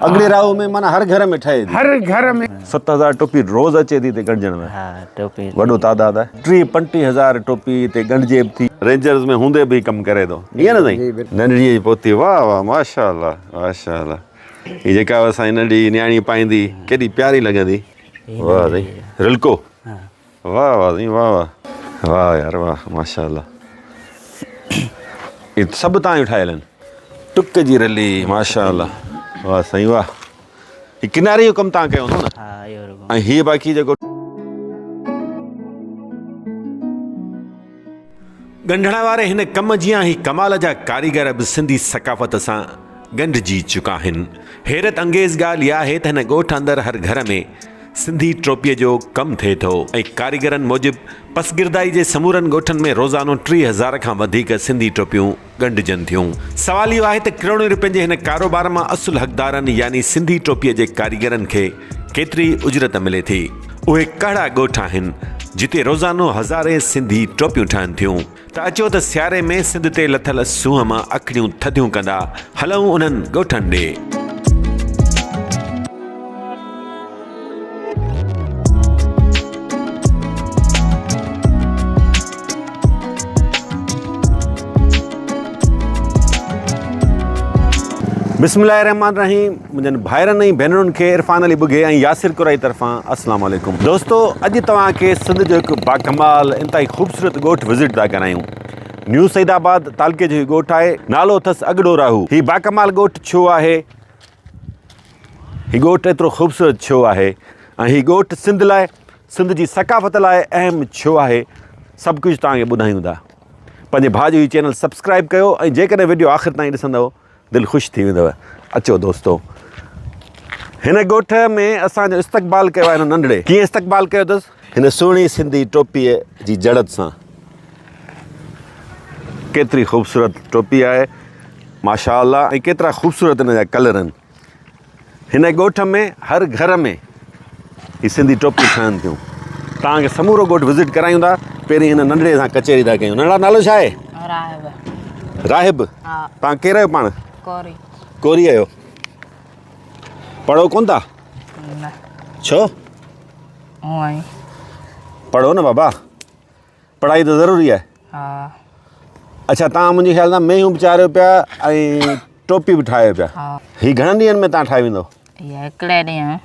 اڳڙي راهو ۾ معنيٰ هر گهر ۾ ٺهي ٿي. هر گهر ۾. 7000 ٽوپي روز اچي ٿي هتي ڳنڍجڻ لاء. ها ٽوپي. وڏو تعداد آهي. ٽيهه پنٽيهه هزار ٽوپي هتي ڳنڍجي به ٿي. رينجرز ۾ هوندي به هي ڪم ڪري ٿو. ائين نه سائين؟ ننڍڙيء جي پوتي واه واه ماشاء الله ماشاء الله هي جيڪا به اسان جي ننڍي نياڻي پائيندي ڪيڏي پياري لڳندي. واه سائين رلڪو. واه واه سائين واه واه واه يار واه ماشاء الله هي سڀ تان جون ٺاهيل آهن ٽڪ جي رلي ماشاء الله واه سائين واه هي ڪناري جو ڪم تان ڪيو هوندو نه ها اهو رڳو ۽ هي باقي جيڪو ڳنڍڻ واري هن ڪم جيان هي ڪمال جا ڪاريگر به سنڌي ثقافت سان ڳنڍجي چڪا آهن. حيرت انگيز ڳالهه اها آهي ته هن ڳوٺ اندر هر گهر ۾ سنڌي ٽوپيء جو ڪم ٿئي ٿو ۽ ڪاريگرن موجب پسگردائي جي سمورن ڳوٺن ۾ روزانو 3000 کان وڌيڪ سنڌي ٽوپيون ڳنڍجن ٿيون. سوال اهو آهي ته ڪروڙين روپين جي هن ڪاروبار مان اصل حقدارن يعني سنڌي ٽوپيء جي ڪاريگرن کي ڪيتري اجرت ملي ٿي؟ اهي ڪهڙا ڳوٺ آهن جتي روزانو هزارين سنڌي ٽوپيون ٺهن ٿيون؟ ته اچو ته سياري ۾ سنڌ تي لٿل سونهن مان اکڙيون ٿڌيون ڪندا هلون انهن ڳوٺن ڏي. بسم الله الرحمن الرحيم منهنجن ڀائرن ۽ ڀينرن کي عرفان علي ٻگهي ۽ ياسر ڪورائي طرفان السلام عليڪم دوستو اڄ توهان کي سنڌ جو هڪ باڪمال انتهائي خوبصورت ڳوٺ وزٽ ٿا ڪرايون نيو سعيد آباد تعلقي جو هي ڳوٺ آهي نالو اٿس اڳڙو راهو هي باڪمال ڳوٺ ڇو آهي هي ڳوٺ ايترو خوبصورت ڇو آهي ۽ هي ڳوٺ سنڌ لاء سنڌ جي ثقافت لاء اهم ڇو آهي سڀ ڪجهه توهان کي ٻڌايون ٿا پنهنجي ڀاء جو هي چينل سبسڪرائب ڪيو ۽ جيڪڏهن وڊيو آخر تائين ڏسندو دل خوش ٿي ويندو. اچو دوستو هن ڳوٺ ۾ اسان جو استقبال ڪيو آهي هن ننڍڙي. ڪيئن استقبال ڪيو اٿس؟ هن سهڻي سنڌي ٽوپيء جي جڙت سان. ڪيتري خوبصورت ٽوپي آهي ماشاء الله ۽ ڪيترا خوبصورت هن جا ڪلر آهن. هن ڳوٺ ۾ هر گهر ۾ هي سنڌي ٽوپيون ٺهن ٿيون. توهان کي سمورو ڳوٺ وزٽ ڪرايون ٿا. پهرين هن ننڍڙي سان ڪچهري ٿا ڪيون. ننڍڙا نالو ڇا آهي؟ راهب. راهب؟ ها. توهان ڪير آهيو پاڻ؟ ڪوري. ڪوري آهيو. پڙهو ڪونه ٿا؟ نه. ڇو؟ هونئن ئي. پڙهو نه بابا. پڙهائي ته ضروري آهي. ها. اڇا توهان منهنجي خيال سان مينهون به چاريو پيا ۽ ٽوپي به ٺاهيو پيا. ها. هي گهڻن ڏينهن ۾ توهان ٺاهي ويندو؟ هي هڪڙي ڏينهن.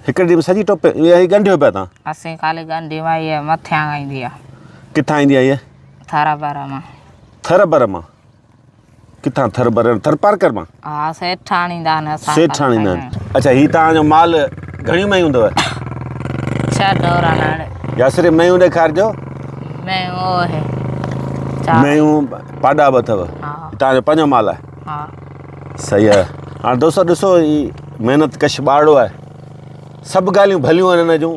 هڪڙي ڏينهن ۾ سڄي ٽوپي هي ڳنڍيو پيا توهان؟ اسين خالي ڳنڍيون آهي هي مٿيان کان ايندي آهي. ڪٿان ايندي آهي هي؟ ٿر بر مان. ٿر بر مان؟ ڪٿان ٿر بر ٿرپارڪر مان؟ ها سيٺ آڻيندا آهن اسان سيٺ آڻيندا آهن اڇا هي توهان جو مال گهڻيون ميون اٿو؟ ڇهه ڍور آهن هاڻي. ياسر ميون ڏيکارجو. ميون اهي چار. ميون پاڏا به اٿو. ها. توهان جو پنهنجو مال آهي؟ ها. صحيح آهي هاڻي دوستو ڏسو هي محنت ڪش ٻارڙو آهي سڀ ڳالهيون ڀليون آهن هن جون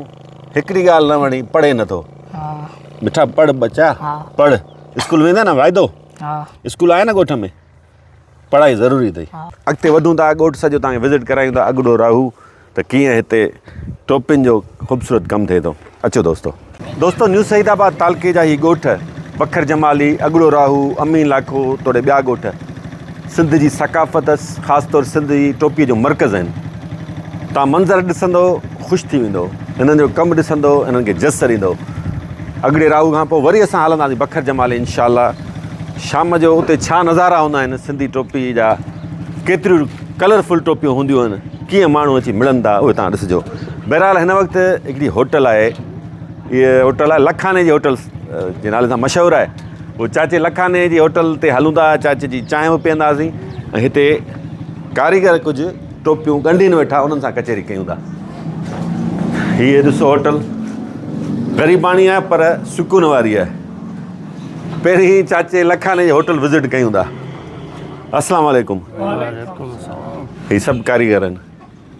هڪڙي ڳالهه نه وڻي پڙهي نٿو. ها. مٺا پڙهه ٻچا ها. پڙهه اسڪول ويندا نه واعدو؟ ها. اسڪول آهي نه ڳوٺ ۾ پڙهائي ضروري اٿئي. اڳتي وڌون ٿا ڳوٺ سڄو توهان کي وزٽ ڪرايون ٿا اڳڙو راهو ته ڪيئن هتي ٽوپين جو خوبصورت ڪم ٿئي ٿو اچو دوستو. دوستو نيو سعيد آباد تعلقي جا هي ڳوٺ بکر جمالي، اڳڙو راهو، امين لاکو توڙي ٻيا ڳوٺ سنڌ جي ثقافت خاص طور سنڌ جي ٽوپي جو مرڪز آهن. توهان منظر ڏسندو خوش ٿي ويندو هنن جو ڪم ڏسندو هنن کي جس ڏيندو. اڳڙي راهو کان پوء وري اسان هلنداسين بکر جمالي انشاء الله شام جو اتي ڇا نظارا هوندا آهن سنڌي ٽوپي جا ڪيتريون ڪلرفل ٽوپيون هونديون آهن ڪيئن ماڻهو اچي ملن ٿا اهي تان ڏسجو بهرحال هن وقت هڪڙي هوٽل آهي هيء هوٽل آهي لکاني جي هوٽل جي نالي سان مشهور آهي هو چاچي لکاني جي هوٽل تي هلون ٿا چاچي جي چانهه به پيئنداسين ۽ هتي ڪاريگر ڪجهه ٽوپيون ڳنڍين ويٺا انهن سان ڪچهري ڪيون ٿا. هيء ڏسو هوٽل غريباڻي آهي پر سڪون واري آهي. پهرين چاچي لکاني جي هوٽل وزٽ ڪيون ٿا. السلام عليڪم. وعليڪم السلام. هي سڀ ڪاريگر آهن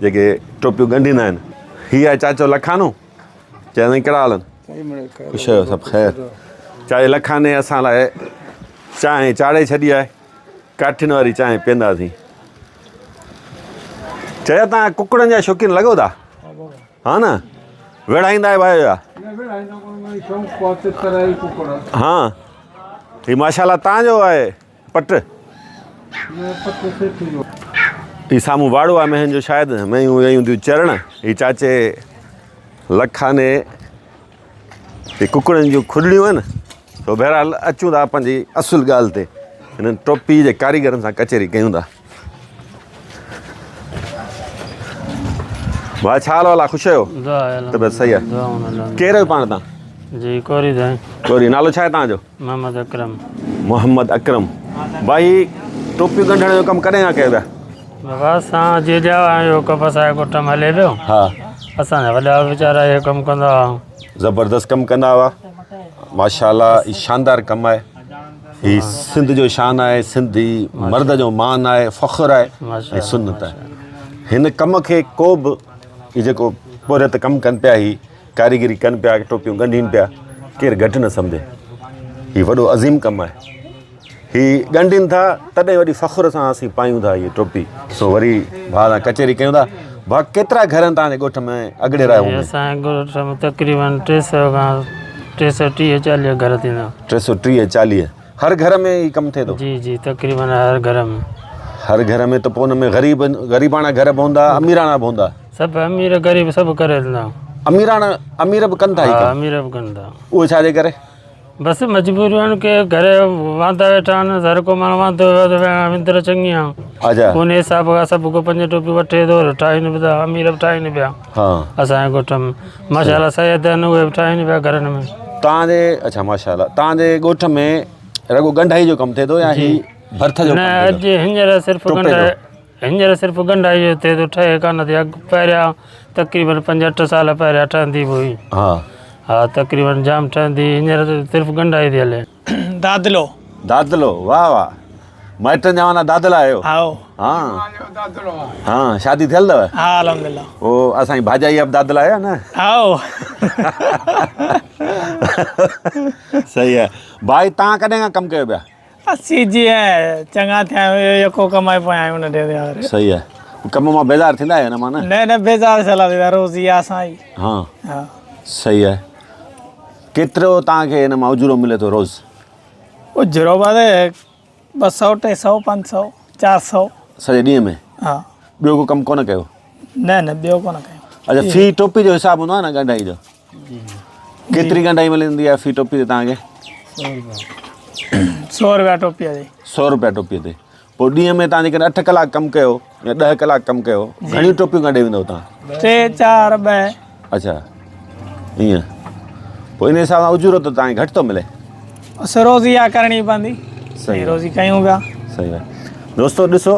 جيڪي ٽوپيون ڳنڍيندا آهن. هي آهي چاچو لکانو. چيا سائين ڪهڙا حال آهن؟ خوش آهيو سڀ خير. چاچي لکاني اسان لاء چانهه چاڙهي ڇڏي آهي. ڪاٺين واري چانهه پيئنداسين. چيا تان ڪڪڙن جا شوقين لڳو ٿا ها نه وڙهائيندا آهيو ڀاء جا ها هي ماشاءالله تان جو آهي پٽ. هي سامهون واڙو آهي مهين جو شايد مهيون ويون ٿيون چرڻ. هي چاچي لکاني هي ڪڪڙن جون کڏڙيون آهن. سو بهرحال اچون ٿا پنهنجي اصل ڳالهه تي. هنن ٽوپي جي ڪاريگرن سان ڪچهري ڪيون ٿا. ڀاء ڇا حال والا خوش آهيو؟ طبيعت صحيح آهي؟ ڪير آهيو پاڻ تان؟ جي ڪوري سائين. ڪوري نالو ڇا آهي تان جو؟ محمد اڪرم. محمد اڪرم ڀائي ٽوپيون ڳنڍڻ جو ڪم ڪڏهن کان ڪيو پيا؟ بابا اسان جي ڄاوا آهيون اهو ڪم اسان جي ڳوٺ ۾ هلي پيو. ها. اسان جا وڏا ويچارا اهو ڪم ڪندا هئا. زبردست ڪم ڪندا هئا ماشاءالله هي شاندار ڪم آهي هي سنڌ جو شان آهي سنڌي مرد جو مان آهي فخر آهي ۽ سنت آهي هن ڪم کي ڪو به هي جيڪو پورهيت ڪم ڪن پيا هي ڪاريگري ڪن پيا، ٽوپيون ڳنڍين پيا، ڪير گهٽ نه سمجهي. هي وڏو عظيم ڪم آهي. هي ڳنڍين ٿا تڏهن وڏي فخر سان اسين پايون ٿا هيء ٽوپي. سو وري ڀاء سان ڪچهري ڪيون ٿا. ڀاء ڪيترا گهر آهن توهان جي ڳوٺ ۾ اڳڙي راهو ۾؟ اسان جي ڳوٺ ۾ تقريبن 300 کان 330 40 گهر ٿيندا. 330 40 هر گهر ۾ هي ڪم ٿئي ٿو؟ جي جي تقريبن هر گهر ۾. هر گهر ۾ ته پوء ان ۾ غريب غريباڻا گهر به هوندا اميراڻا به هوندا. سڀ امير غريب سڀ ڪري ٿا. اميراڻا امير به ڪن ٿا هي ڪم؟ ها امير به ڪن ٿا. اهو ڇا جي ڪري؟ بس مجبوريون آهن ڪي گهر واندا ويٺا آهن هر ڪو ماڻهو واندو ويو ته ويهڻ وندر چڱي آهي. اچا. ان حساب کان سڀ ڪو پنج ٽوپيون وٺي ٿو ٺاهين به ٿا امير به ٺاهين پيا. ها. اسان جي ڳوٺ ۾ ماشاءالله سيد آهن اهي به ٺاهين پيا گهرن ۾. توهان جي اڇا ماشاءالله توهان جي ڳوٺ ۾ رڳو ڳنڍائي جو ڪم ٿئي ٿو يا هي ڀرٿ جو نه ڪم ٿئي ٿو؟ اڄ هينئر صرف ٽوپي ڳنڍائي جو. هينئر صرف ڳنڍائي جو ٿئي ٿو ٺهي ڪانه ٿي اڳ پهريان تقريبن پنج اٺ سال پهريان ٺهندي به هئي. ها. ها تقريبن جام ٺهندي هئي هينئر صرف ڳنڍائي ٿي هلي. دادلو. دادلو واه واه مائٽن جا معنيٰ دادلا آهيو. هائو. ها ها شادي ٿيل اٿو؟ ها الحمدلله. او اسان جي ڀاڄائي جا به دادلا آهيو نه؟ هائو. صحيح آهي ڀائي تان ڪڏهن کان ڪم ڪيو پيا؟ اسين جيئن چڱا ٿيا آهيون اهو يڪو ڪمائي پويان آهيون ننڍي هوندي واري. صحيح آهي ڪم مان بيزار ٿيندا آهيو نه مان نه؟ نه نه بيزار ڇا لاء ٿيندا روزي آهي اسان جي. ها ها صحيح آهي ڪيترو توهان کي هن مان اجورو ملي ٿو روز؟ اجرو بس 200 300 500 400. سڄي ڏينهن ۾؟ ها. ٻيو ڪو ڪم ڪونه ڪيو؟ نه نه ٻيو ڪونه ڪيو. اچا في ٽوپي جو حساب هوندو آهي نه ڳنڍائي جو؟ ڪيتري ڳنڍائي ملندي آهي في ٽوپي تي توهان کي؟ 100 روپيا ٽوپي تي. 100 روپيا ٽوپي تي. پوء ڏينهن ۾ توهان جيڪڏهن 8 ڪلاڪ ڪم ڪيو يا 10 ڪلاڪ ڪم ڪيو گهڻيون ٽوپيون ڳنڍي ويندو توهان؟ 3 4 2. اچا ائين پوء ان حساب سان اجورو ته توهان کي گهٽ ٿو ملي. بس روزي اها ڪرڻي پوندي. صحيح روزي ڪيون پيا. صحيح آهي دوستو ڏسو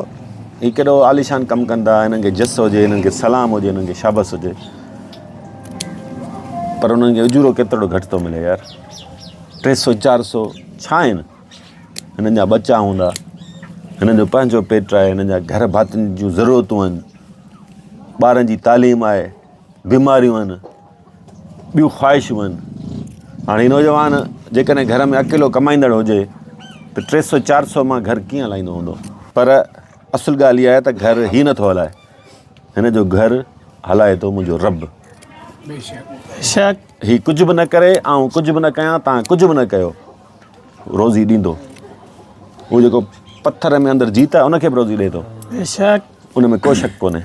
هي ڪيڏو عاليشان ڪم ڪن ٿا هنن کي جس هجي هنن کي سلام هجي هنن کي شابس هجي پر انهن کي اجورو ڪيترو گهٽ ٿو ملي يار 300 400 ڇا آهن هنن جا ٻچا هوندا هنن جو پنهنجو پيٽ آهي هنن جا گهر ڀاتين جون ضرورتون آهن ٻارن جي تعليم آهي بيماريون آهن ٻيون خواهشون آهن هاڻي نوجوان جيڪڏهن گهر ۾ اڪيلو ڪمائيندڙ هجي ته 300 400 مان گهر ڪيئن هلائيندو هوندو پر اصل ڳالهه اها آهي ته گهر هي نٿو هلائي هن جو گهر هلائي ٿو منهنجو رب بيشڪ هي ڪجهه به نه ڪري آئون ڪجهه به نه ڪيان تان ڪجهه به نه ڪيو روزي ڏيندو هو جيڪو پٿر ۾ اندر جيت آهي ان کي به روزي ڏئي ٿو بيشڪ ان ۾ ڪو شڪ ڪونهي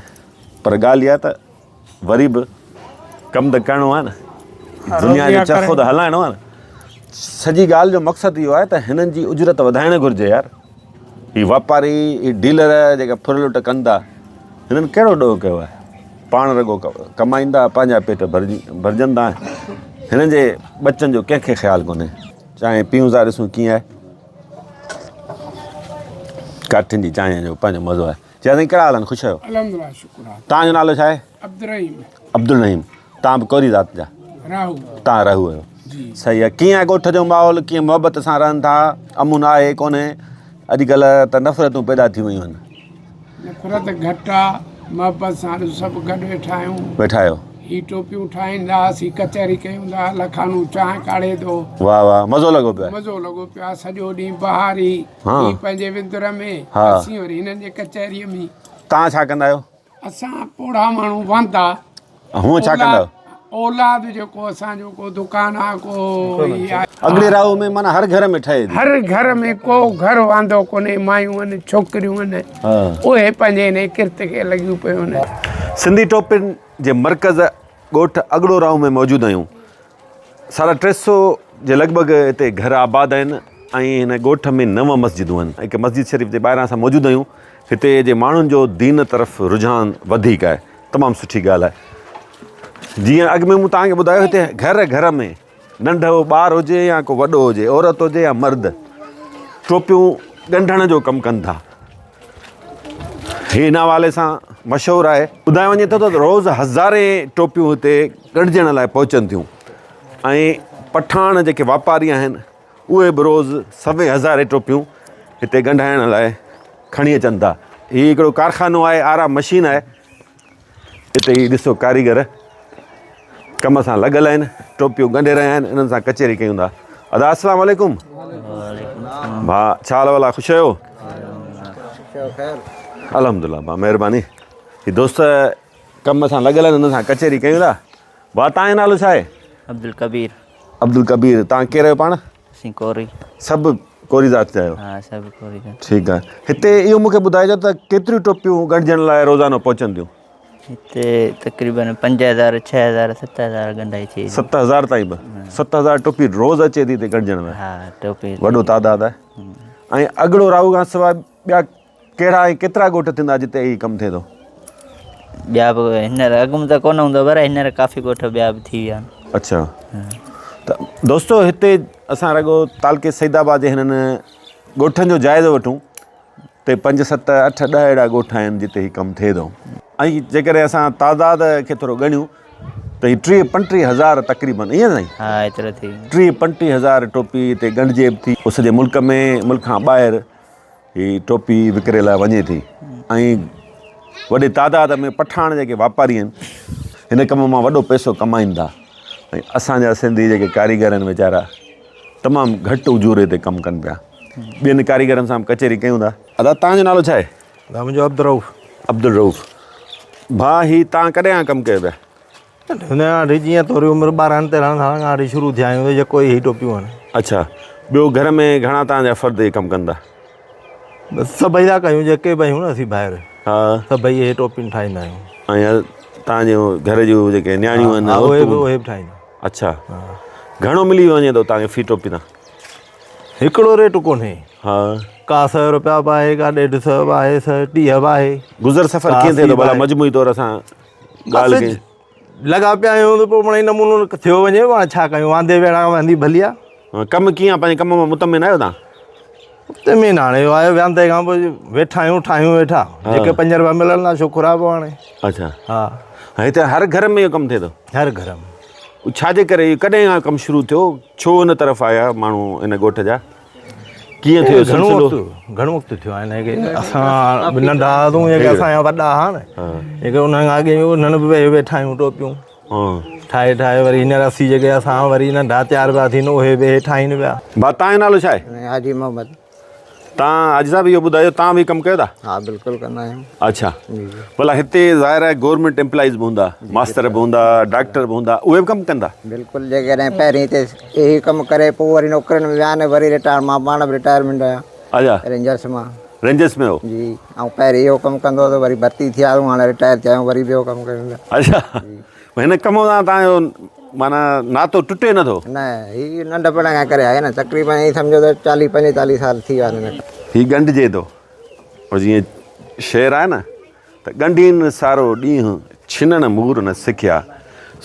پر ڳالهه اها ته وري به ڪم ته ڪرڻو آهي نه دنيا جو چرخو ته هلائڻو آهي نه سڄي ڳالهه جو مقصد اهو آهي ته هنن جي اجرت وڌائڻ گهرجي يار هي واپاري هي ڊيلر جيڪا ڦر لٽ ڪن ٿا هنن ڪهڙو ڏوهه ڪيو آهي پاڻ رڳو ڪمائيندا پنهنجا پيٽ ڀرجن ٿا هنن جي ٻچن جو ڪنهن کي خيال ڪونهي چانهه پيئون ٿا ڏسون ڪيئن آهي ڪاٺين جي چانهه جو پنهنجو مزو آهي چيا سائين ڪهڙا حال آهن خوش آهيو الحمدلله شڪر آهي تان جو نالو ڇا آهي عبدالرحيم عبدالرحيم تان به ڪوري ذات جا راهو تان راهو آهيو صحيح آهي ڪيئن آهي ڳوٺ جو ماحول ڪيئن محبت سان رهن ٿا امن آهي ڪونهي اڄڪلهه ته نفرتون پيدا ٿي ويون آهن نفرت گهٽ آ محبت سان سڀ گڏ ويٺا آهيون ويٺا آهيو هي ٽوپيون ٺاهيندا اسين ڪچهري ڪيون ٿا لکانو چانهه ڪاڙهي ٿو واه واه مزو لڳو پيو آهي مزو لڳو پيو آهي سڄو ڏينهن بهاري هي پنهنجي وندر ۾ اسين وري هنن جي ڪچهري ۾ تان ڇا ڪندا آهيو اسان پوڙها ماڻهو واندا هونء ڇا ڪندا آهيو؟ اولاد جيڪو اسان جو ڪو دڪان آ ڪو هي آ. اڳڙي راهو ۾ معنيٰ هر گهر ۾ ٺهي ٿي. هر گهر ۾ ڪو گهر واندو ڪونهي، مايون آهن، ڇوڪريون آهن، اهي پنهنجي انهي ڪرت کي لڳيون پيون آهن. سنڌي ٽوپين جي مرڪز ڳوٺ اڳڙو راهو ۾ موجود آهيون. ساڍا 300 جي لڳ ڀڳ هتي گهر آباد آهن ۽ هن ڳوٺ ۾ 9 مسجدون آهن. هڪ مسجد شريف جي ٻاهران اسان موجود آهيون. هتي جي ماڻهن جو دين طرف رجحان وڌيڪ آهي. تمام سٺي ڳالهه آهي. جيئن اڳ ۾ مون توهان کي ٻڌايو هتي گهر گهر ۾ ننڍو ٻار هجي يا ڪو وڏو هجي، عورت هجي يا مرد، ٽوپيون ڳنڍڻ جو ڪم ڪن ٿا. هي ان حوالي سان مشهور آهي. ٻڌايو وڃي ٿو ته روز هزارين ٽوپيون هتي ڳنڍجڻ لاء پهچن ٿيون ۽ پٺاڻ جيڪي واپاري آهن اهي به روز سوين هزارين ٽوپيون هتي ڳنڍائڻ لاء کڻي اچن ٿا. هي هڪڙو ڪارخانو آهي، آرا مشين آهي. هتي هي ڏسو ڪاريگر ڪم سان لڳل آهن، ٽوپيون ڳنڍي رهيا آهن، انهن سان ڪچهري ڪيون ٿا. ادا السلام عليڪم. ڀاء ڇا حال احوال آ، خوش آهيو؟ الحمدلله ڀاء مهرباني. هي دوست ڪم سان لڳل آهن، انهن سان ڪچهري ڪيون ٿا. ڀاء تان جو نالو ڇا آهي؟ عبدالڪبير. عبدالڪبير، تان ڪير آهيو پاڻ؟ اسين ڪوري. سڀ ڪوري ذات جا آهيو؟ ها سڀ ڪوري ذات. ٺيڪ آهي. هتي اهو مون کي ٻڌائجو ته ڪيتريون ٽوپيون ڳنڍجڻ لاء روزانو پهچن ٿيون؟ هتي تقريبن 5000، 6000، 7000 ڳنڍائي ٿئي ٿي. 7000 تائين به؟ 7000 ٽوپي روز اچي ٿي هتي ڳنڍجڻ لاء؟ ها ٽوپي. وڏو تعداد آهي. ۽ اڳڙو راهو کان سواء ٻيا ڪهڙا ۽ ڪيترا ڳوٺ ٿيندا جتي هي ڪم ٿئي ٿو؟ ٻيا به هينئر اڳ ۾ ته ڪونه هوندو پر هينئر ڪافي ڳوٺ ٻيا به ٿي ويا آهن. اڇا ته دوستو هتي اسان رڳو تعلقي سيد آباد جي هنن ڳوٺن جو جائزو وٺون ته 5 7 8 10 اهڙا ڳوٺ آهن جتي هي ڪم ٿئي ٿو ۽ جيڪڏهن اسان تعداد کي ٿورو ڳڻيون ته هي 30 35 هزار تقريبن ائين سائين؟ ها ايترو ٿي 30 35 هزار ٽوپي هتي ڳنڍجي به ٿي سڄي ملڪ ۾ ملڪ کان ٻاهر هي ٽوپي وڪري لاء وڃي ٿي ۽ وڏي تعداد ۾ پٺاڻ جيڪي واپاري آهن هن ڪم مان وڏو پئسو ڪمائين ٿا ۽ اسان جا سنڌي جيڪي ڪاريگر آهن ويچارا تمام گهٽ اجوري تي ڪم ڪن پيا. ٻين ڪاريگرن سان به ڪچهري ڪيون ٿا. ادا تان جو نالو ڇا آهي؟ ادا منهنجو عبدالرئوف. عبدالرئوف ڀاء هي تان ڪڏهن کان ڪم ڪيو پيا؟ هن کان وٺي جيئن ٿوري عمر 12 13 سالن کان وٺي شروع ٿيا آهيون ته يڪو ئي هي ٽوپيون آهن. اڇا ٻيو گهر ۾ گهڻا توهان جا فرد هي ڪم ڪن ٿا؟ بس سڀئي ٿا ڪيون جيڪي به آهيون نه اسين ڀائر ها سڀئي هي ٽوپيون ٺاهيندا آهيون. ۽ توهان جون گهر جون جيڪي نياڻيون آهن ها اهي به اهي به ٺاهيندا. اڇا گهڻو ملي وڃي ٿو توهان کي في ٽوپي تان؟ هڪڙو ريٽ ڪونهي. ها ڪا 100 روپيا به آهي ڪا 150 به آهي 130 به آهي. گذر سفر ڪيئن ٿئي ٿو ڀلا مجموعي طور اسان ڳالهه ڪئي. لڳا پيا آهيون ته پوء مڙئي نمونو ٿيو وڃي پاڻ ڇا ڪيون واندي ويهڻ کان واندي ڀلي آ. ڪم ڪيئن آ پنهنجي ڪم مان مطمئن آهيو تان؟ مطمئن هاڻي اهو آهي واندي کان پوء ويٺا آهيون ٺاهيون ويٺا جيڪي 5 روپيا ملن ٿا شڪر آ پوء هاڻي. اڇا ها هتي هر گهر ۾ اهو ڪم ٿئي ٿو؟ هر گهر ۾. ڇا جي ڪري ڪڏهن کان ڪم شروع ٿيو ڇو ان طرف آيا ماڻهو ان ڳوٺ جا؟ ڪيئن ٿيو سلسلو؟ گهڻو وقت ٿيو آهي هن کي اسان به ننڍا هئاسون جيڪي اسان جا وڏا هئا نه جيڪي انهن کان اڳي انهن به ويٺا آهيون ٽوپيون ٺاهي ٺاهي وري هينئر اسين جيڪي اسان وري ننڍا تيار پيا ٿين اهي به هي ٺاهين پيا. ڀاء تان جو نالو ڇا آهي؟ حاجي محمد. تان حاجي صاحب اهو ٻڌايو تان به ڪم ڪيو ٿا؟ ها بلڪل ڪندا آهيون. اڇا ڀلا هتي ظاهر آهي گورنمينٽ امپلائيز به هوندا ماستر به هوندا ڊاڪٽر به هوندا اهي به ڪم ڪندا؟ بلڪل جيڪڏهن پهرين هتي اهي ڪم ڪري پوء وري نوڪرين ۾ ويا آهن وري رٽائر مان پاڻ به رٽائرمينٽ آهيان. اڇا رينجرس مان. رينجرس ۾ هو. جي آئون پهرين اهو ڪم ڪندو هوس وري ڀرتي ٿي آيو هاڻي رٽائر ٿيا آهيون وري ٻيو ڪم ڪيون ٿا. اڇا هن ڪم سان توهان جو معنيٰ ناتو ٽٽي نه ٿو. نه هي ننڍپڻ کان ڪري آهي نه تقريبن ائين سمجهو ته چاليهه پنجيتاليهه سال ٿي ويا آهن هن کي. هي ڳنڍجي ٿو جيئن شعر آهي نه ته ڳنڍين سارو ڏينهن ڇنڻ مور نه سکيا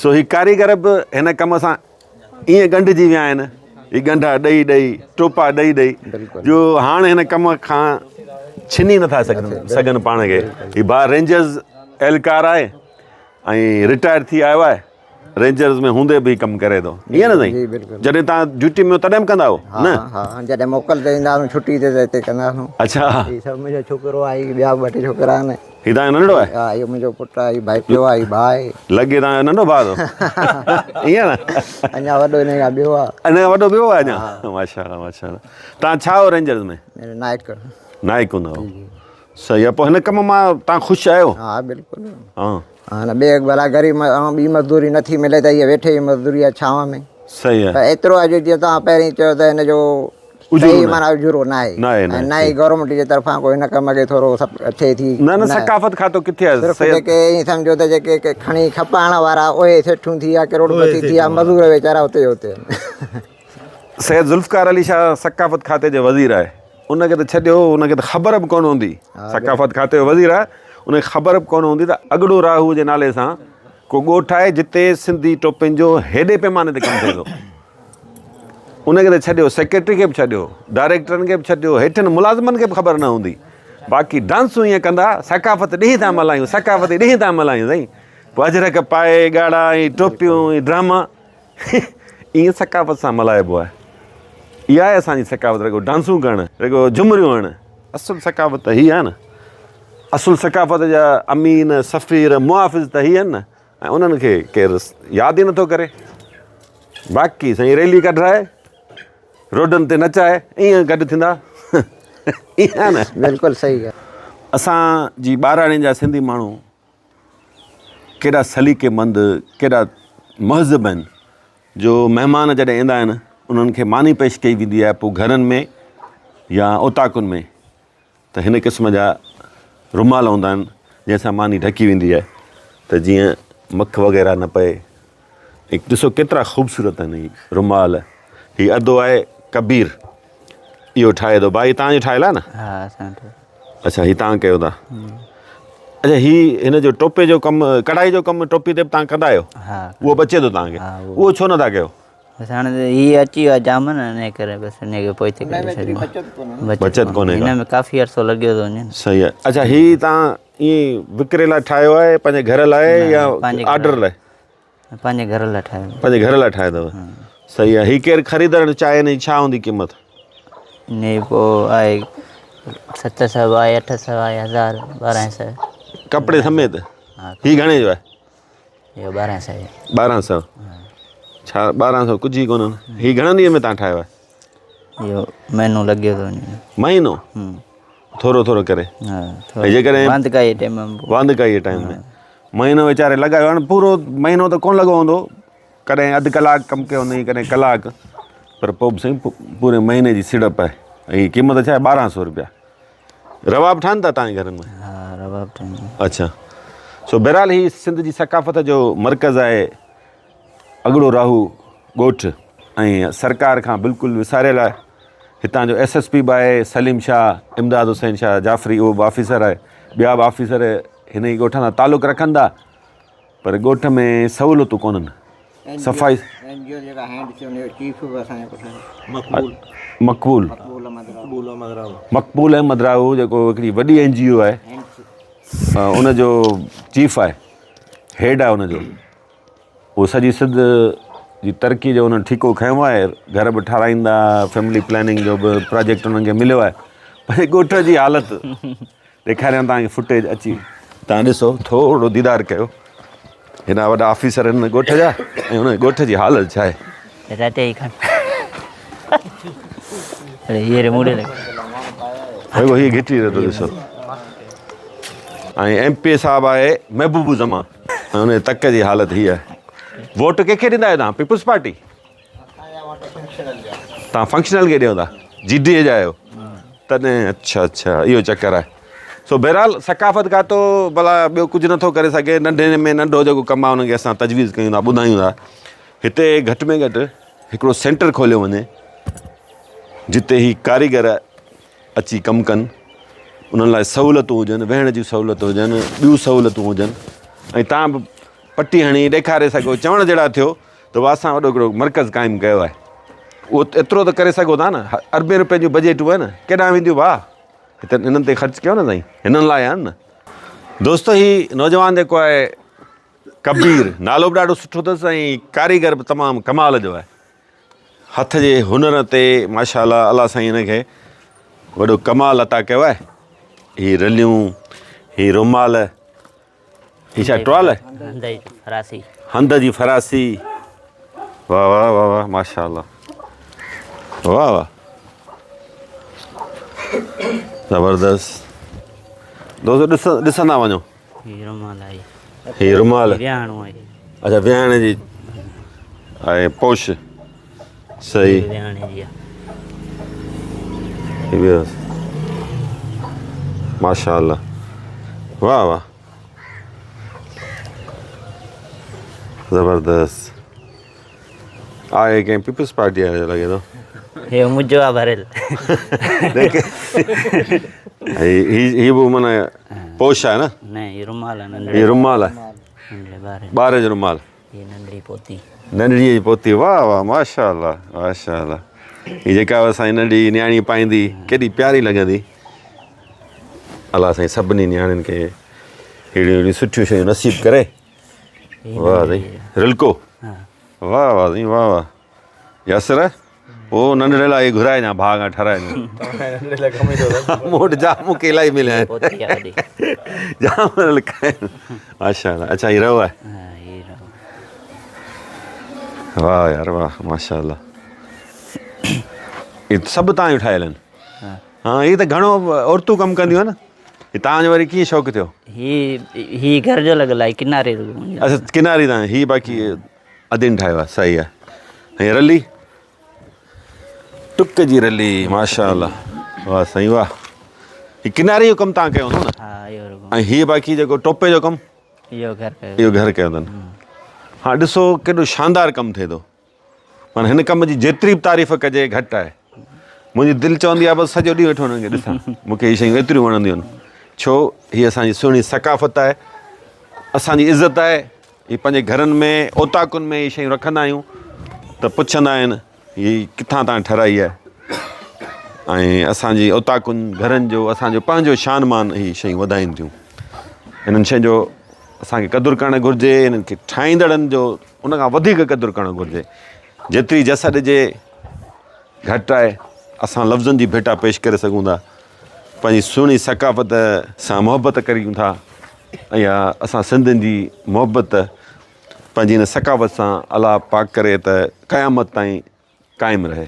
سو هي ڪاريگر به هن ڪم سان ائين ڳنڍجي ويا آهن هي ڳنڍا ڏئي ڏئي ٽوپا ڏئي ڏئي جو هاڻ هن ڪم کان ڇني نٿا سگهن پاڻ کي. هي ڀاء رينجرز اهلڪار آهي ۽ رٽائر ٿي آيو آهي رينجرز ۾ هوندي به ڪم ڪري ٿو ائين نه سائين؟ جي بلڪل. جڏهن تان ڊيوٽي ۾ تڏهن به ڪندا آهيو نه؟ ها ها جڏهن موڪل تي ايندا آهيون ڇٽي تي ته هتي ڪندا آهيون. اڇا. هي سڀ منهنجو ڇوڪرو آهي هي ٻيا به ٻه ٽي ڇوڪرا آهن. هي تان جو ننڍڙو آهي؟ ها اهو منهنجو پٽ آهي هي ڀائٽيو آهي هي ڀاء آهي. لڳي تان جو ننڍو ڀاء ٿو ائين نه؟ اڃا وڏو هن کان ٻيو آهي. هن کان وڏو ٻيو آهي اڃا ماشاءالله ماشاءالله. تان ڇا هو رينجرز ۾؟ نائڪ. نائڪ هوندا هو. صحيح آ پوء هن ڪم مان توهان خوش آهيو؟ ها بلڪل. ها. ها نه ٻي ڀلا غريب ٻي مزدوري نٿي ملي ته هيء ويٺي ئي مزدوري آ ڇانو ۾. صحيح آ. پر ايترو آ جو جيئن توهان پهرين چيو ته هن جو صحيح معنيٰ اجورو ناهي ۽ نه ئي گورنمينٽ جي طرفان ڪو هن ڪم کي ٿورو ٿئي ٿي. نه نه ثقافت کاتو ڪٿي آ صرف جيڪي ائين سمجهو ته جيڪي کڻي کپائڻ وارا اهي سيٺون ٿي ويا ڪروڙپتي ٿي ويا مزور ويچارا اتي جو اتي آهن. سيد ذوالفقار علي شاهه ثقافت کاتي جو وزير آهي ان کي ته ڇڏيو ان کي ته خبر به ڪونه هوندي ثقافت کاتي جو وزير آهي ان کي خبر به ڪونه هوندي ته اڳڙو راهو جي نالي سان ڪو ڳوٺ آهي جتي سنڌي ٽوپين جو هيڏي پيماني تي ڪم ٿئي ٿو ان کي ته ڇڏيو سيڪريٽري کي به ڇڏيو ڊائريڪٽرن کي به ڇڏيو هيٺن ملازمن کي به خبر نه هوندي باقي ڊانسون ائين ڪندا ثقافت ڏينهن ٿا ملهايون ثقافتي ڏينهن ٿا ملهايون سائين پوء اجرڪ پائي ڳاڙها ۽ ٽوپيون ۽ ڊراما ائين ثقافت سان ملهائبو آهي. اها آهي اسان جي ثقافت رڳو ڊانسون ڪرڻ، رڳو جهمريون هڻڻ. اصل ثقافت ته هي آهي نه. اصل ثقافت جا امين، سفير، محافظ ته هي آهن نه ۽ انهن کي ڪير ياد ئي نٿو ڪري. باقي سائين ريلي ڪڍرائي، روڊن تي نچائي ائين گڏ ٿيندا. ائين آهي نه. بلڪل صحيح ڳالهه. اسان جي ٻهراڙين جا سنڌي ماڻهو ڪيڏا سليقي مند، ڪيڏا مهذب آهن جو مهمان جڏهن ايندا آهن انهن کي ماني پيش ڪئي ويندي آهي پوء گهرن ۾ يا اوطاقن ۾ ته هن قسم جا رومال هوندا آهن جنهن سان ماني ڍڪي ويندي آهي ته جيئن مک وغيره نه پئي ۽ ڏسو ڪيترا خوبصورت آهن هي رومال هي ادو آهي ڪبير اهو ٺاهي ٿو ڀائي تان جو ٺاهيل آهي نه ها اسان ٺاهيو اڇا هي تان ڪيو ٿا اڇا هي هن جو ٽوپي جو ڪم ڪڙهائي جو ڪم ٽوپي تي به تان ڪندا آهيو ها اهو به اچي ٿو تان کي اهو ڇو نٿا ڪيو بس هاڻي ته هي اچي ويو آهي جام نه ان ڪري بس ان کي پوئتي ڪري ڇڏيو بچت ڪونهي هن ۾ ڪافي عرصو لڳيو ٿو وڃي صحيح آهي اڇا هي تان ائين وڪري لاء ٺاهيو آهي پنهنجي گهر لاء يا آرڊر لاء پنهنجي گهر لاء ٺاهيو. پنهنجي گهر لاء ٺاهيو اٿو. صحيح آهي. هي ڪير خريدڻ چاهي ان جي ڇا هوندي قيمت؟ ان جي پوء آهي 700 آهي 800 آهي 1000 1200. ڪپڙي سميت؟ هي گهڻي جو آهي؟ اهو 1200 جو. 1200 ڇا 1200 ڪجهه ئي ڪونهن. هي گهڻن ڏينهن ۾ توهان ٺاهيو آهي؟ اهو مهينو لڳيو ٿو وڃي. مهينو؟ ٿورو ٿورو ڪري. ها. جيڪڏهن واندڪائي ٽائيم ۾. واندڪائي ٽائيم ۾ مهينو ويچاري لڳايو هاڻي پورو مهينو ته ڪونه لڳو هوندو ڪڏهن اڌ ڪلاڪ ڪم ڪيو هوندئي ڪڏهن ڪلاڪ پر پوء به سائين پوري مهيني جي سيڙپ آهي ۽ قيمت ڇا آهي 1200 روپيا روا به ٺهن ٿا تان گهرن ۾ ها روا به ٺهن اڇا سو بهرحال هي سنڌ جي ثقافت جو مرڪز آهي اڳڙو راهو ڳوٺ ۽ سرڪار کان بلڪل وساريل آهي هتان جو ايس ايس پي به آهي سليم شاهه امداد حسين شاهه جعفري اهو به آفيسر آهي ٻيا به آفيسر هن ئي ڳوٺ سان تعلق رکن ٿا پر ڳوٺ ۾ سهولتون ڪونهن صفائي مقبول مقبول احمد راهو جيڪو هڪڙي وڏي اين جي او آهي ان جو چيف آهي هيڊ آهي ان جو اهو سڄي سنڌ جي ترقي جو انهن ٺيڪو کنيو آهي گهر به ٺاراهيندا فيملي پلاننگ جو به پراجيڪٽ انهن کي مليو آهي پر ڳوٺ جي حالت ڏيکاريان توهان کي فوٽيج اچي توهان ڏسو ٿورو ديدار ڪيو هيڏا وڏا آفيسر هن ڳوٺ جا ۽ هن ڳوٺ جي حالت ڇا آهي رٽي ئي کڻ اڙي هي ري موڙي لڳ هي هي گهٽي رهي ڏسو ۽ ايم پي صاحب آهي محبوب الزمان ۽ ان تڪ جي حالت هي آهي ووٽ ڪنهن کي ڏيندا آهيو توهان پيپلز پارٽي توهان فنڪشنل کي ڏيو ٿا جي ڊي اي جا آهيو تڏهن اڇا اڇا اهو چڪر آهي سو بهرحال ثقافت کاتو ڀلا ٻيو ڪجهه نٿو ڪري سگهي ننڍي ۾ ننڍو جيڪو ڪم آهي ان کي اسان تجويز ڪيون ٿا ٻڌايون ٿا هتي گهٽ ۾ گهٽ هڪڙو سينٽر کوليو وڃي جتي هي ڪاريگر اچي ڪم ڪن انهن لاء سهولتون هجن ويهڻ جون سهولتون هجن ٻيون سهولتون هجن ۽ تان به پٽي هڻي ڏيکاري سگهو چوڻ جهڙا ٿيو ته اها اسان وڏو هڪڙو مرڪز قائم ڪيو آهي اهو ايترو ته ڪري سگهو ٿا نه اربين روپين جون بجيٽون آهن ڪيڏانهن وينديون ڀاء هتي هنن تي خرچ ڪيو نه سائين هنن لاء آهن نه دوستو هي نوجوان جيڪو آهي ڪبير نالو به ڏاڍو سٺو اٿس ۽ ڪاريگر به تمام ڪمال جو آهي هٿ جي هنر تي ماشاء الله الله سائين هن کي وڏو ڪمال عطا ڪيو آهي هي رليون هي رومال هي ڇا ٽوال آهي؟ هنڌ جي فراسي. هنڌ جي فراسي. واه واه واه واه ماشاءالله. واه واه. زبردست. دوستو ڏس ڏسندا وڃو. هي رومال آهي. هي رومال. ويهاڻو آهي. اچا ويهاڻي جي آهي پوش. صحيح. ويهاڻي جي آهي. هي به ماشاءالله واه واه زبردست آهي ڪنهن پيپلز پارٽي واري جو لڳي ٿو. هي منهنجو آ ڀريل. هي هي هي به معنيٰ پوش آهي نه؟ نه هي رومال آهي ننڍڙي. هي رومال آهي. ننڍڙي ٻار. ٻار جو رومال. هي ننڍڙي پوتي. ننڍڙي جي پوتي واه واه ماشاءالله ماشاءالله هي جيڪا به اسان جي ننڍي نياڻي پائيندي ڪيڏي پياري لڳندي. الله سائين سڀني نياڻين کي اهڙيون اهڙيون سٺيون شيون نصيب ڪري. واه سائين رلڪو واه واه سائين واه واه ياسر او ننڍڙي لاء گهرائي جا ڀاء کان ٺهرائي مون وٽ جام مون کي الاهي مليا آهن جام رلڪا آهن ماشاءالله اچھا هي رئو آهي واه يار واه ماشاءالله هي سڀ تان جون ٺاهيل آهن ها هي ته گهڻو عورتون ڪم ڪنديون آهن نه هي توهان جو وري ڪيئن شوق ٿيو؟ هي هي گهر جو لڳل آهي ڪناري رڳو منهنجو. اچھا ڪناري تان هي باقي ادين ٺاهيو آهي صحيح آهي هي رلي ٽڪ جي رلي ماشاءالله واه سائين واه هي ڪناري جو ڪم توهان ڪيو هوندو نه؟ ها اهو رڳو. ۽ هي باقي جيڪو ٽوپي جو ڪم؟ اهو گهر ڪيو. اهو گهر ڪيو اٿن. ها ڏسو ڪيڏو شاندار ڪم ٿئي ٿو. معنيٰ هن ڪم جي جيتري به تعريف ڪجي گهٽ آهي. منهنجي دل چوندي آهي بس سڄو ڏينهن ويٺو هنن کي ڏسان. مون کي هي شيون ايتريون وڻنديون آهن. ڇو هي اسان جي سهڻي ثقافت آهي، اسان جي عزت آهي. هي پنهنجي گهرن ۾ اوطاقن ۾ هي شيون رکندا آهيون ته پڇندا آهن هي ڪٿان تان ٺهرائي آهي ۽ اسان جي اوطاقن گهرن جو اسان جو پنهنجو شان مان هي شيون وڌائين ٿيون. انهن شين جو اسان کي قدر ڪرڻ گهرجي، انهن کي ٺاهيندڙن جو ان کان وڌيڪ قدر ڪرڻ گهرجي. جيتري جس ڏجي گهٽ آهي. اسان لفظن جي ڀيٽا پيش ڪري سگهون ٿا. پنهنجي سهڻي ثقافت سان محبت ڪريون ٿا ۽ اها اسان سنڌين جي محبت پنهنجي هن ثقافت سان الله پاڪ ڪري ته قيامت تائين قائم رهي.